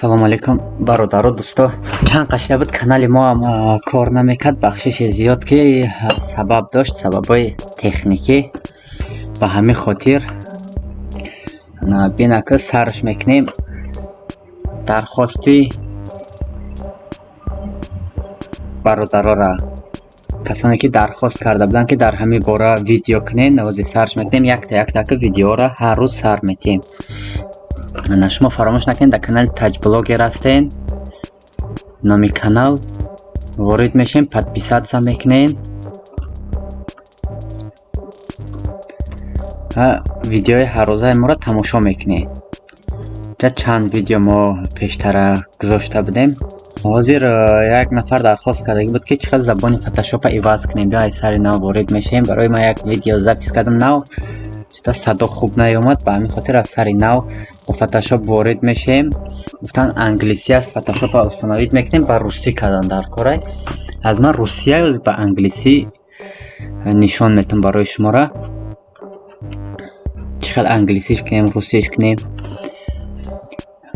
Ассалому алайкум, бародару дӯсто. Чанд қашта буд, канали мо ҳам кор намекард. Бахшиши зиёд, ки сабаб дошт, сабабҳои техникӣ. Ба ҳамин хотир бинака сарш мекунем. Дархости бародарора, касоне ки дархост карда буданд, ки дар ҳамин бора видео кунед, навози сарш мекунем. Якта яктака видеоро ҳар рӯз сар метиҳем. Шумо фаромӯш накунед, дар канали Таҷблогер ҳастен. Номи канал ворид мешем, подписаться мекунем ва видеои ҳаррӯзаи моро тамошо мекунед. Чанд видео мо пештара гузошта будем. Ҳозир як нафар дархост кардагӣ буд, ки чӣ хел забони фотошопа иваз кунем. Биё, аз сари нав ворид мешавем. Барои ман як видео запись кардам нав, чита садо хуб наёмад, ба ҳамин хотир аз сари нав ба фотошоп ворид мешавем. Гуфтан, англисӣ аст, фотошопа установить мекунем, ба русӣ кардан дар корай. Аз ман русия ба англисӣ нишон метам барои шуморо, чӣ хел англисиш кунем, русиш кунем.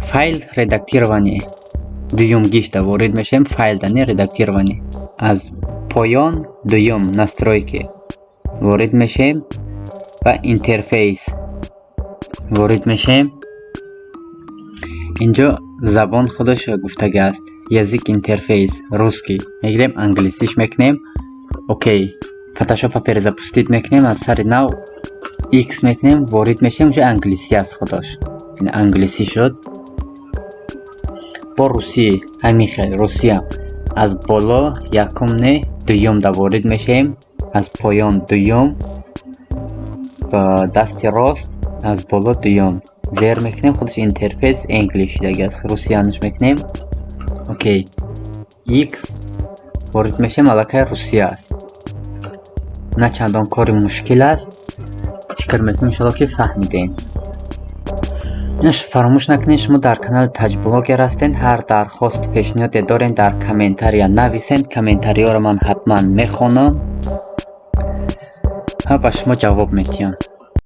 Файл, редактирование, дуюм гишта ворид мешавем. Файл дани редактирование, аз поён дуюм, настройки ворид мешавем ва интерфейс ворид мешавем. Инҷо забон худаш гуфтага аст, язык интерфейс русский мегирем, англисиш мекунем. Окей, фотошопа перезапустить мекунем, аз сари нав икс мекунем, ворид мешавем, уже англисӣ аст худош, англисӣ шуд. Бо русӣ ҳамин хел, русия аз боло якум не, дуюм да ворид мешавем, аз поён дуюм, ба дасти рост аз боло дуюм зер мекунем, худаш интерфейс English шудагиаст, русиянаш мекунем. Окей, икс, ворид мешавем, аллакай русия аст. На чандон кори мушкил аст, фикр мекунем, иншоалло, ки фаҳмидем. Фаромӯш накунед, шумо дар канали Таҷблогер ҳастед. Ҳар дархосту пешниҳоде доред, дар комментария нависед. Комментариҳоро ман ҳатман мехонам ва ба шумо ҷавоб медиҳам.